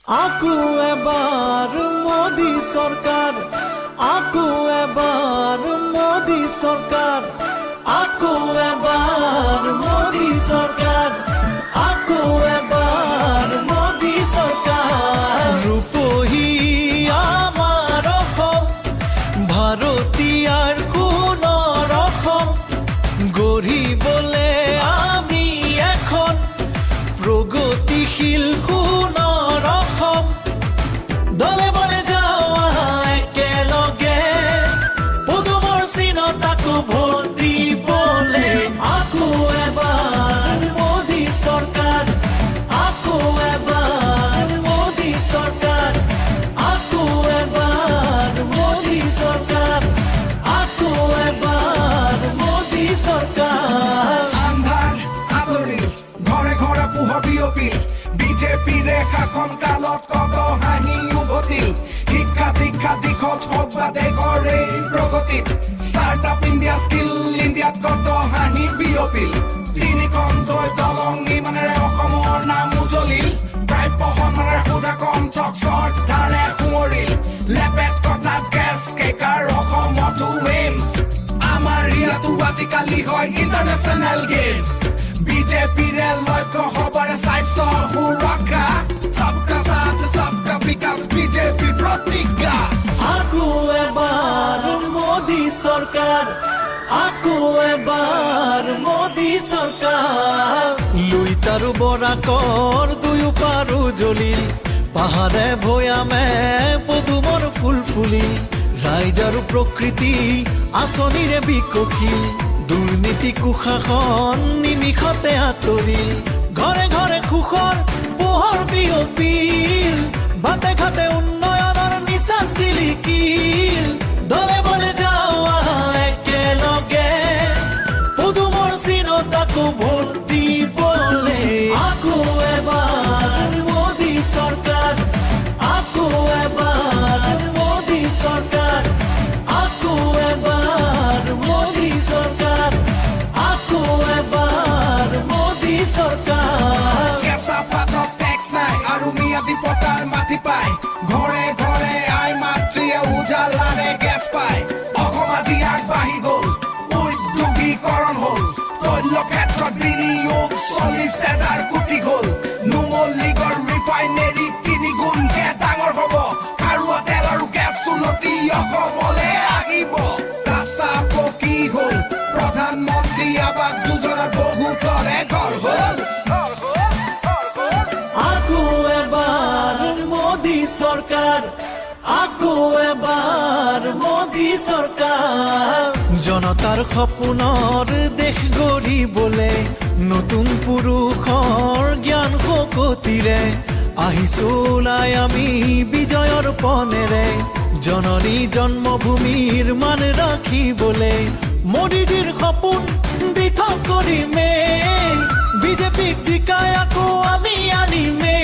আকৌ এবাৰ মোদী চৰকাৰ, আকৌ এবাৰ মোদী চৰকাৰ, আকৌ এবাৰ মোদী চৰকাৰ, আকৌ এবাৰ মোদী চৰকাৰ। ৰূপহী আমাৰ অসম, ভাৰতীয়াৰ সোণৰ অসম, গঢ়িবলে আমি এখন প্ৰগতিশীল সোণৰ অসম। দলে বলে যাওঁ একেলগে, পদুমৰ চিনত আকৌ ভোট দিবলে। আকৌ এবাৰ মোদী চৰকাৰ, আকৌ এবাৰ মোদী চৰকাৰ, আকৌ এবাৰ মোদী চৰকাৰ, আকৌ এবাৰ মোদী চৰকাৰ। আন্ধাৰ আঁতৰিল, ঘৰে ঘৰে পোহৰ বিয়পিল, বিজেপিৰে শাসন কালত কত হাঁহি উভতিল। শিক্ষা দীক্ষা দিশত হওক বা দেশৰ এই প্ৰগতিত, ষ্টাৰ্ট আপ ইণ্ডিয়া স্কিল ইণ্ডিয়াত কত হাঁহি বিয়পিল। তিনিখনকৈ দলং ইমানেৰে অসমৰ নাম উজলিল, প্ৰাপ্য সন্মানেৰে সোধা কণ্ঠক শ্ৰদ্ধাৰে সোঁৱৰিল। লেপেট কটা গেছ কেকাৰ অসমতো এইমছ, আমাৰ ইয়াতো আজিকালি হয় ইণ্টাৰনেশ্যনেল গেমছ। বিজেপিৰে লক্ষ্য সবাৰে স্বাস্থ্য সুৰক্ষা, সবকা সাথ সবকা বিকাশ বিজেপিৰ প্ৰতিজ্ঞা। আকৌ এবাৰ মোদী চৰকাৰ, আকৌ এবাৰ মোদী চৰকাৰ। লুইত আৰু বৰাকৰ দুয়ো পাৰো জ্বলিল, পাহাৰে ভৈয়ামে পদুমৰ ফুল ফুলিল। ৰাইজ আৰু প্ৰকৃতি আঁচনিৰে বিকশিল, দুৰ্নীতি কুশাসন নিমিষতে আঁতৰিল। ঘৰে ঘৰে সুখৰ পোহৰ বিয়পিল, বাটে ঘাটে উন্নয়নৰ নিচান জিলিকিল। দলে বলে যাওঁ আহা একেলগে, পদুমৰ চিনত আকৌ ভোট দিবলে। আকৌ এবাৰ মোদী চৰকাৰ, আকৌ এবাৰ মোদী চৰকাৰ, আকৌ এবাৰ মোদী চৰকাৰ, আকৌ এবাৰ মোদী চৰকাৰ। কেঁচা পাতত টেক্স নাই আৰু ম্যাদী পটাৰ মাটি পায়, ঘৰে ঘৰে আই মাতৃয়ে উজালাৰে গেছ পায়। অসম আজি আগবাঢ়ি গ'ল, উদ্যোগীকৰণ হ'ল, তৈল ক্ষেত্ৰত বিনিয়োগ 40,000 কোটি হ'ল। নুমলীগড় ৰিফাইনেৰী তিনিগুণকে ডাঙৰ হ'ব, খাৰুৱা তেল আৰু গেছ উন্নতি অসমলে আহিব। ৰাস্তা পকী হ'ল, প্ৰধানমন্ত্ৰী আৱাস যোজনাত বহুতৰে ঘৰ হ'ল। আকৌ এবাৰ মোদী চৰকাৰ, আকৌ এবাৰ মোদী চৰকাৰ। জনতাৰ সপোনৰ দেশ গঢ়িবলে নতুন পুৰুষৰ জ্ঞান শকতিৰে আহিছো ওলাই আমি বিজয়ৰ পণেৰে। জননী জন্মভূমিৰ মান ৰাখিবলে মোদীজীৰ সপোন দিঠক কৰিমে, বিজেপিক জিকাই আকৌ আমি আনিমে।